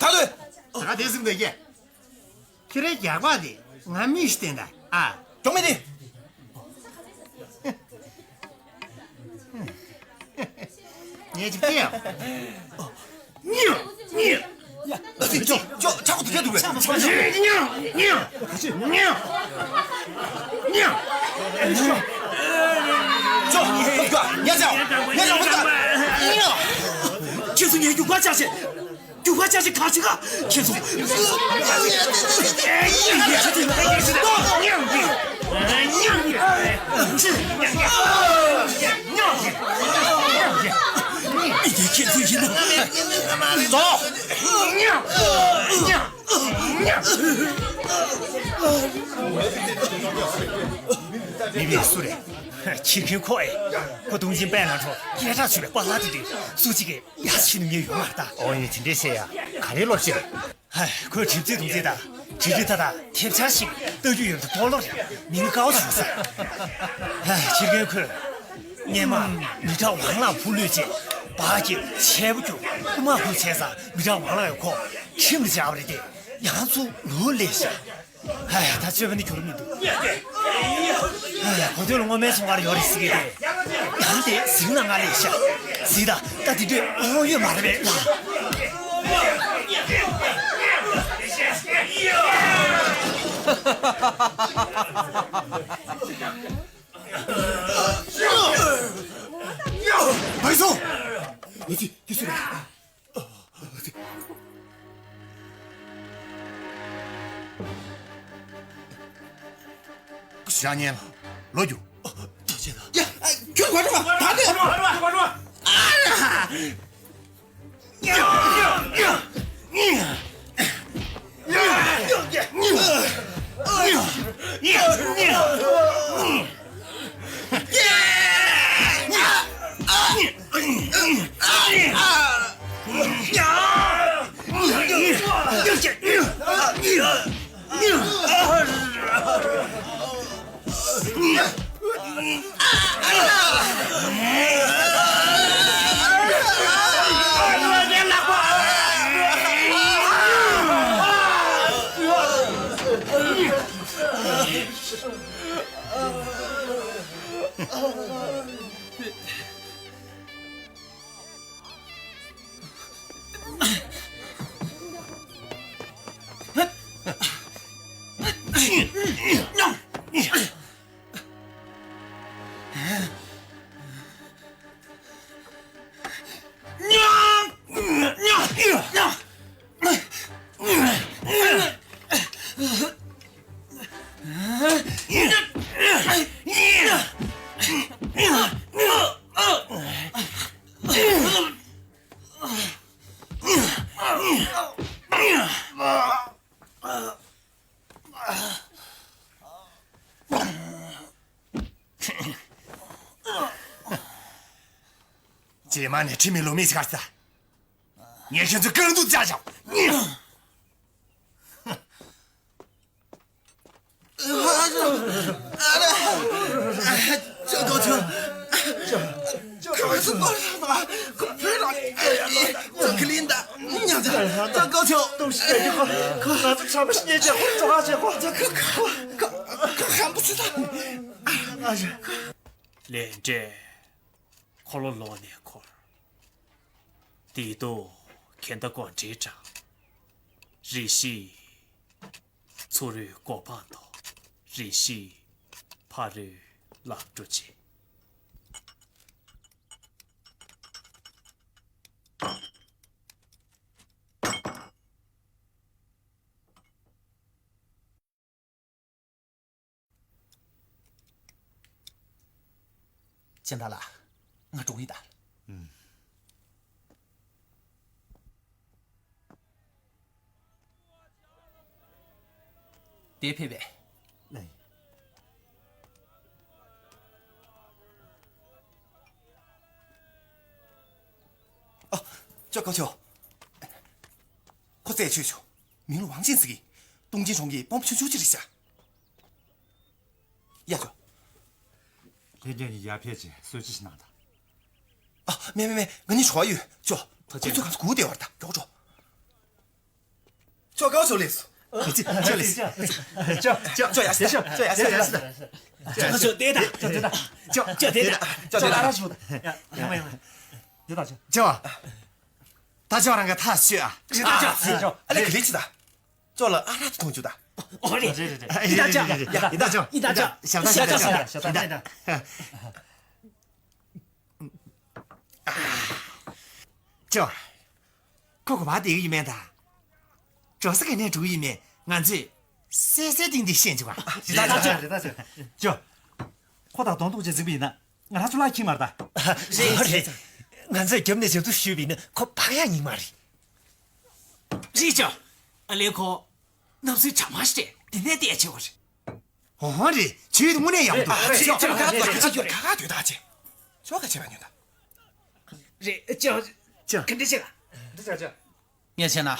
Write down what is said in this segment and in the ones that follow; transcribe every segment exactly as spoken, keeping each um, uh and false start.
ད་ལོས། ད་དེ་ཟིན་འདོད་ཀྱི། ཁྱེད་རའི་རྒྱགས་པ་དེ་ང་མི་ཞིག་བསྟན་ད་ཨ། གྱོང་མེད་དེ། ངས་ཅིག་སྟེ་ཡ། ཉིང་ཉིང་། ཅོ་ཅོ་ཆག་ཏུ་ཁྱེད་འདུག་པས། ཉིང་ཉིང་ཉིང་། ཅོ་ཉལ་ཅག་ཉལ་ཅག་ཉིང་། ཁྱེད་ཚོ་ངའི་རྒྱུག་པ་བཅག་བྱས། རྒྱུག་པ་བཅག་བྱས་གང་བྱེད་ག་ཁྱེད་ཚོ། མི་དེ་ཁྱེད་ཚོ་ཡིན་ན། རྫོགས། མི་མེད་སུ་རེད། ཁྱི་རྒན་ཁོ་ཨེ། ཁོ་དུང་ཆེན་པད་ལ་འགྲོ་སྐད་གྲགས་ཆོད་པའི་པཱ་ལགས་དེ་དུས་སུ་གཅིག་གིས་ཡ་ཕྱི་ནས་ངས་ཡོང་མ་ལྟ། ཨོ་ཡིན་དེ་འདྲས་བཤད་ཡ་ག་རེ་ལོ་ཕྱིར། ཧ། ཁོས་གྲིབ་ཚིག་དུང་ཚིག་དང་གྲི་རི་ཐ་དང་ཐེབས་ཆག་ཞིག་ལྟ་རྒྱུ་ཡོད་དུ་ཐོག་ལོར་མིང་དཀའ་བ་བྱུང་ས། ཧ། ཕྱིར་རྒན་ཁོས་སྔས་མ་མི་དྲག་ཝང་ལགས་ཕུ་ལུས་བྱས་འབག་གི་ཆས་པོ་རྒྱུག་རྐུ་མ་ཁུར་བྱས་ས་མི་དྲག་ཝང་ལགས་ཡོད་ཁོ་ཁྲིམས་ལ་བཅར་བ་རེད་དེ་ཡང་ཚུར་ལོག་སླེབས་ཤག་ཧ། ད་སྤྱོད་པ་ནི་འགྱུར་མི་འདུག་ཧ། གོ་ཐོས་ལ་སྔོ་སྨན་ཚོང་ཁང་ཡོད་རེད་ཟེར་གི་རེད། ཡང་དེ་གཟིགས་ན་ང་ལས་ཤ་གཟིགས་ད་ད་དེ་འདྲས་དབང་ཡོད་མ་རེད་པས་ལ། བའི་སོང་། ཨ་ཙི་དེ་སུ་རེད། ཞག་ཉལ་ལོ་རྒྱུ། ཐུགས་རྗེ་ཆེ། ཡ། ཁྱོད་གོ་ཐུབ་པ་ད་ལྟ། ཨ་ར། རྗེས་མ་ནས་ཁྲིམས་མེད་ལུགས་མེད་ཅིག་གར་ས། ངས་ཁྱེད་ཚོ་རྐང་དུ་བཅག་བྱ། ཅོ་ཏོ་ཆུ། ཁོ་ཚོ་ཀོ་ལ་ཁོ་བོད་ལ་ཙོ་ཁི་ལིན་ད་ཉང་ཚ་ཙོ་ཀོ་ཆུ། ཏུང་ཞིག་རྒྱལ་རྒྱུ་ཁོ་ཁོ་ང་ཚོ་ཁྲ་མ་ཤི་ཉེ་ཅེ་ཁོ་ཙོ་ཧ་ཅེ་ཁོ་ཙོ་ཁོ་ཁོ་ཁོ་ཧམ་པ་ཚ་ད། ལས་འབྲས་འཁོར་ལོ་ལོག་ནས་འཁོར། བདེ་སྡུག་གན་ད་ཀོ་འདྲེས་དྲགས། རེ་ཞིག་ཚུར་རོལ་གོ་འཕང་ཐོབ། རེ་ཞིག་ཕ་རོལ་ལམ་འགྲོ་བྱེད། ཅན་དྲ་ལགས། ང་འགྲོ་གི་ཡིན་ད། ཨུམ། དེ་ཕེབས་པས། ཨེ། ཨ། ཅོ་ཀོ་ཆོ། ཁོ་རྩད་ཆོད་ཆོག་མིང་ལ་ཝང་ཅིན་ཟེར་གི། ཏུང་ཅིན་གྲོང་གི་དཔོན་པོ་ཆུང་ཆུང་ཅིག་རེད་ཤག་ཡ་ཅོ། ལྷན་རྒྱས་གཉིས་ཡར་ཕེབས་བྱས་གསོལ་ཇ་ཞིག་གནང་དང་། ཨ། མེད་མེད་མེད། ང་གཉིས་ཞོགས་ཡོད་ཅོ། ཐུགས་རྗེ་ཆེ། ཁོ་ཚོ་གང་ཚོ་སྒུག་བསྡད་པ་རེད་ད། མགྱོགས་འགྲོ། ཅོ་ཀའོ་ཆོ་ལེགས་སོ། ཅོ་ལེགས། ཅོ་ཅོ་ཡ་ཤི་ད། ཅོ་ཡ་ཤི་ད། ཅོ་ཅོ་དེ་ད། ཅོ་དེ་ད། ཅོ་དེ་ད། ཅོ་དེ་ད། ཅོ་ད་ར་ཤི་ད། ཡ་ཡ་མ་ཡ་མ། དེ་ད་ཅོ། ཅོ། ད་ཅོ་རང་ག་ཐག་ཆོད་ཨ། ཅི་ད་ཅོ། ཨ་ལེ་ག་ལེ་ཅི་ད། ཅོ་ལ་ཨ་ར་ཐུང་ཅུ་ད། ཨོ་རེད། ཡི་ད་ཅོ། ཡི་ད་ཅོ། ཡི་ད་ཅོ། ཞབས་ད་ཞབས་ད་ཞབས་ད། ཅོ། ཁོ་ག་པར་བསྡད་ཀྱི་ཡོད་མེད་ད། འགྲོ་ས་ག་ནས་འགྲོ་གི་ཡོད་མེད་ང་ཚོས་གསལ་གསལ་ཏིང་ཏིང་ཤེས་བྱུང་བ། རེད་ད་ཅོ། རེད་ད་ཅོ། ཅོ། ཁོ་དང་གདོང་ཐུག་བྱས་འཛིང་པ་ཡིན་ན་ང་རང་ཚོ་བརླག་ཁྱིམ་མ་རེད་ད། རེད་རེད། ང་ཚོས་རྒྱབ་ནས་ཞབས་ཏོག་ཞུས་པ་ཡིན་ན་ཁོ་བག་ཡག་ཉིན་མ་རེད། རེད་ཅོ། ཨ་ལེ་ཁོ་གནམ་སའི་གྲང་མ་ཞིག་དེ་ནས་བལྟས་ཆེ་བ་རེད། འོ་རེད། ཇུས་དངོས་གནས་ཡག་པོ་འདུག་ཨ་རེད་ཅོ། ཁ་ཁ་ཁ་ཁ་ཁ་ཁ་དུས་ད་ཅེ། ཅོ་ཁ་ཆེ་བ་ཉོན་ད། རེད་ཅོ། ཅོ། ག་འདྲ་བྱེད་ལ། འདི་ཆ་ཅོ། ངས་བྱས་ན།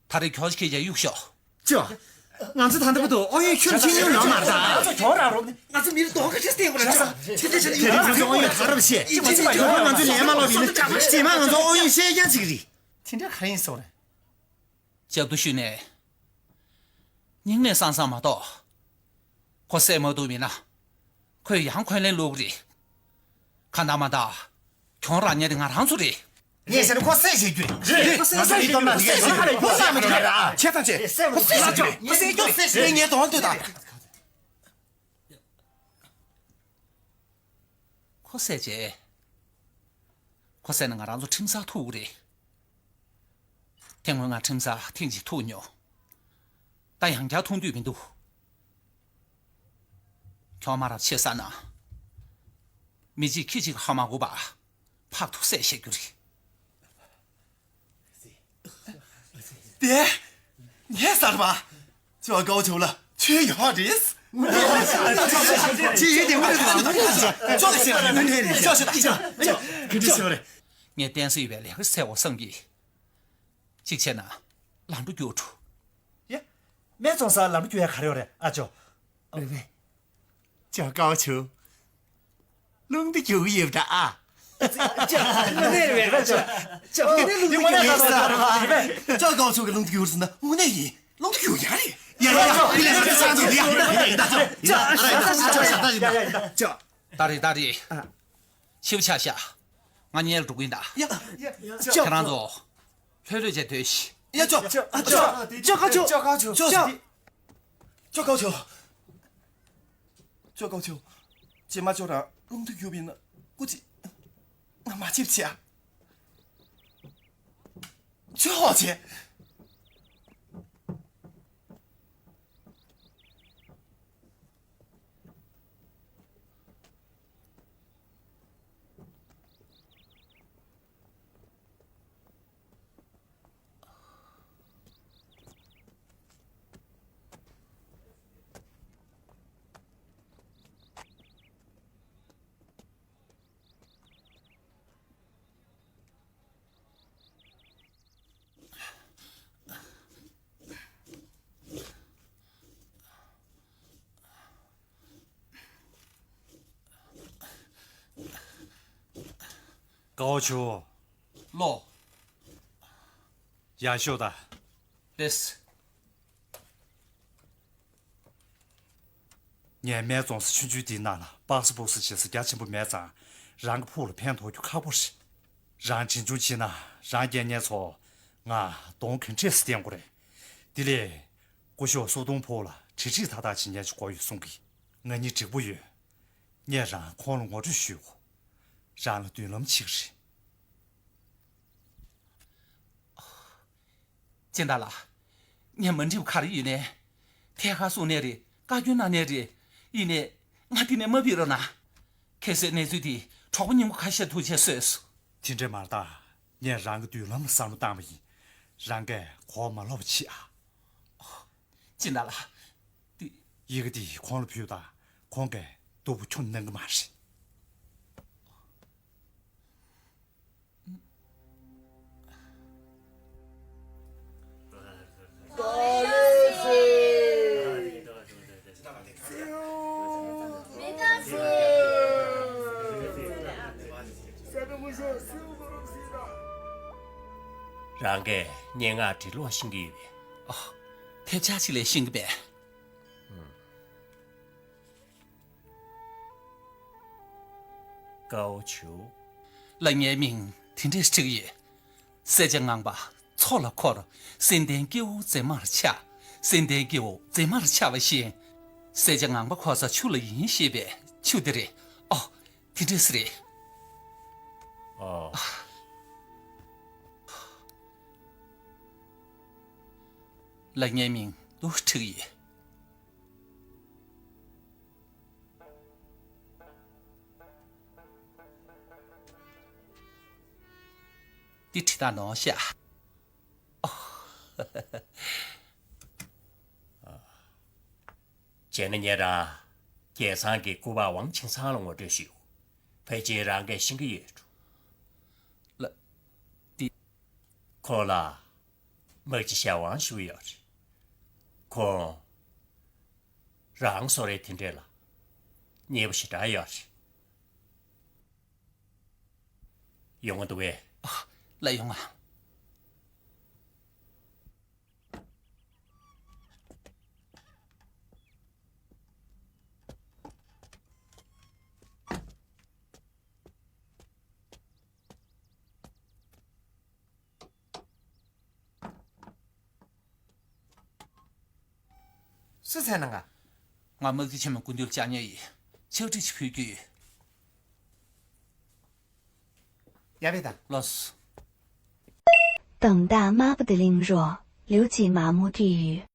ད་རེས་ཁྱོད་ཁྱེད་ཀྱང་གཡུག་ཤོག་ཅོ། ང་ཚོ་ད་ལྟ་བར་དུ་ཨོ་ཡོན་ཁྱོད་མཁྱེན་མྱོང་ཡོད་མ་རེད་ད། ང་ཚོ་ཁྱོད་རང་རོགས་ནི། ང་ཚོ་མིར་རྡོག་ཁ་ཤས་བསྟན་དགོས་ར་ཅོ། ཁྱེད་ཀྱིས་བྱས་ན་ཡོད་ར། ང་ཚོ་ཨོ་ཡོན་ག་རེ་བྱེད། ཡིན་གཅིག་མིན་གཅིག་ང་ཚོ་ལན་མ་ལོག་པ་ཡིན་ན་རྗེས་མ་ང་ཚོ་ཨོ་ཡོན་བཤད་རྐྱང་བྱེད་ཀྱི་རེད། དེ་འདྲ་ག་རེ་ཡིན་སོང་རེད། ཞབས་ཏོག་ཞུས་ནས། སྙིང་ནས་བསམ་བསམ་མ་གཏོགས། ཁོ་བསད་མ་ཐུབ་མིན་ན། ཁོས་ཡང་འཁོན་ལན་སློག་གི་རེད། གང་ལྟར་མ་ལྟར། གྱོང་རག་མཁན་དེ་ང་རང་ཚོ་རེད། ངས་བཤད་ན་ཁོ་བསད་བྱེད་རྒྱུ་རེད། རེད། ཁོ་བསད་བྱེད་རྒྱུ་རེད། ཁོ་བསད་བྱེད་རྒྱུ་རེད། ཁོ་བསད་མི་ཐུབ་རེད། ཁྱེད་ཚང་ཆེ། ཁོ་བསད་བྱེད་རྒྱུ་རེད། ཁོ་བསད་རྒྱུ་རེད། ངས་དོན་ལྟོས་དང་། ཁོ་བསད་རྗེས། ཁོ་བསད་ན་ང་རང་ཚོ་ཁྲིམས་སར་ཐུག་གི་རེད། དེ་སྔོན་ང་ཁྲིམས་སར་ཐེངས་གཅིག་ཐུག་མྱོང་། ད་ཡང་བསྐྱར་ཐུག་འདོད་མི་འདུག་ཁྱོད་མ་རབས་ཆེ་ས་ན། མི་གཅིག་ཁྱི་གཅིག་ཧ་མ་གོ་བ། ཕག་ཐུག་བསད་བཤད་རྒྱུ་རེད། དེ། ངས་གསར་པ། ཅོ་ཀའོ་ཆོ་ལ་ཆོས་ཡོད་རེད། ཅི་ཡིན་དེ་ངོ་རེད་ལ་ཅོ་ལ་ཤེས་རེད། ཅོ་ཤོད་ཅོ་ཅོ། ག་འདྲ་ཤོད་རེད། ངས་བསྟན་སྲིད་པའི་ལས་ཀ་གསལ་བོ་བསམ་གྱིས། གཅིག་བྱས་ན། ལམ་འགྲོ་རྒྱུག་འགྲོ། ཡ། སྨད་བཙོང་སར་ལམ་འགྲོ་རྒྱུག་ཡ་ག་རེ་ཡོད་རེད་ཨ་ཅོ། མེད་པས། ཅོ་ཀའོ་ཆུ། རླུང་རྟ་རྒྱུག་གི་ཡོད་པ་འདྲ་ཨ། ཅོ་དངོས་གནས་རེད་པས་ཅོ། ཅོ་དངོས་གནས་རླུང་རྟ་རྒྱུག་གི་ཡོད་ས་རེད་པས། ཅོ་ཀའོ་ཆུ་གི་རླུང་རྟ་རྒྱུག་ཟེར་ན་དངོས་གནས་ཡིན། རླུང་རྟ་རྒྱུག་ཡ་རེད། ཡ་ཡ་ཡ། ཡ་ཡ་ཡ། ཅོ། ད་རེད་ད་རེད། ཕྱི་ཆ་ཤག་ང་གཉེར་འགྲོ་གི་ཡིན་ད། ཡ། ཁྱེད་རང་ཚོ། ལྷོད་ལྷོད་བྱས་སྡོད་ཤིག་ཡ་ཅོ། ཅོ་ཀའོ་ཆུ། ཅོ་ཀའོ་ཆུ། ཅོ་ཀའོ་ཆུ། ཅོ་ཀའོ་ཆུ། རྗེས་མ་ཅོ་རང་རླུང་རྟ་རྒྱུག་པ་ཡིན་ན་སྐུ་མཁྱེན། ང་མ་ཆིབས་བྱེད་ཨ། ཅོ་ཧོ་བྱེད། ཀའོ་ཆུ། ལོ། ཡར་ཤོག་ད། ལེས། ངས་སྨད་བཙོང་ས་ཆུང་ཆུང་འདིའི་ནང་ལ་པགས་སུ་སྤུགས་སུ་བྱེད་ས་རྒྱ་ཆེན་པོ་མེད་ཙང་རང་གི་ཕུགས་ལ་ཕན་ཐོགས་རྒྱུ་ཁག་པོ་རེད། རང་གྲོན་ཆུང་བྱེད་ན་རང་རྒྱལ་ངན་ཚོ་ང་གདོང་ག་འདྲས་སེ་བསྟན་དགོས་རེད། དེ་ལས་སྐུ་ཞབས་སུ་དུང་ཕོ་ལ་དྲིལ་དྲིལ་ཐག་ཐག་བྱེད་མཁན་ཅིག་དགོས་ཡོད་གསུང་གི། ང་གཉིས་འགྲིག་པོ་ཡོད། ངས་རང་ཁོང་ལ་ངོ་སྤྲོད་ཞུའོ། རང་ལ་མདུན་ལམ་ཕྱེ་གི་རེད། སྦྱིན་བདག་ལགས། ངས་མ་འགྲིག་པ་ག་རེ་ཡོད་ནའི། ཐད་ཀར་གསུང་ནའི་རེད། བཀའ་བཀྱོན་གནང་ནའི་རེད། ཡིན་ནའི། ང་འདི་ནས་མ་ཕེབས་རོགས་གནང་། ཁ་སང་གནས་ཚུལ་དེ་གྲོགས་པོ་རྙིང་པ་ཁ་ཤས་ཐུག་བྱས་བཟོས་སོང་། དེ་འདྲས་མ་རེད་ད། ངས་རང་གི་མདུན་ལམ་ལ་བསམ་བློ་བཏང་བ་ཡིན། རང་གིས་གོ་བ་མ་ལོག་པ་བྱེད་ཨ། སྦྱིན་བདག་ལགས། འདི། ཡི་གེ་འདི་ཁོང་ལ་ཕུལ་དང་། ཁོང་གིས་སྡུག་པོ་ཁྱོན་གནང་གི་མ་རེད། རང་ གས་སྙན་ངག་འབྲི་ཀློག་ཤེས་ཀྱི་ཡོད་པས། ཨ། ཐབས་ཆག་ཅིག་ལས་ཤེས་ཀྱི་མེད། ཀའོ་ཆུ། ལགས། ངའི་མིང་དེ་འདྲས་བྲིས་ཡོད། སེར་སྐྱ་ངང་པ་མཚོ་ལ་འཁོར། སེམས་ལྡན་སྐྱེ་བོ་མཛེས་མར་ཆགས། སེམས་ལྡན་སྐྱེ་བོ་མཛེས་མར་ཆགས་པ་བཞིན། སེར་སྐྱ་ངང་པ་འཁོར་ས་ཆུ་ལ་ཡིན་ཞེས་པའི་ཆུ་དེ་རེད། ཨོ། དེ་འདྲས་རེད། ཨོ། ལགས། ངའི་མིང་འདུག་བྲིས་ཡོད། འདི་བྲིས་སྟངས་ནོར་ཤག། བྱས་ན་ངེད་རང་རྒྱལ་ཚང་གི་སྐུ་པར་ཝང་ཆིང་ཚང་ལ་ངོ་སྤྲོད་ཞུ། ཕལ་ཆེར་རང་གིས་ཤེས་ཀྱི་ཡོད་འགྲོ། ལགས། འདི། ཁོ་ལ་དམག་སྤྱི་ཞའོ་ཝང་ཞུ་ཡོད་རེད། ཁོང་རང་སོ་རེད། དེ་འདྲས་ལ་མཉེས་པོ་ཞེ་དྲག་ཡོད་རེད། ཡོང་བ་འདུག་གས། ཨ། ལགས། ཡོང་ང་། སུ་ཟེར་ན་ང་། ང་དམག་སྤྱི་ཆེན་མོ་སྐུ་མདུན་ལ་བཅར་མཁན་ཡིན། ཕྱག་བྲིས་ཅིག་ཕུལ་རྒྱུ་ཡོད། ཡ་བེ་ད། ལགས་སོ། 等大妈不得令弱，刘季麻木地狱。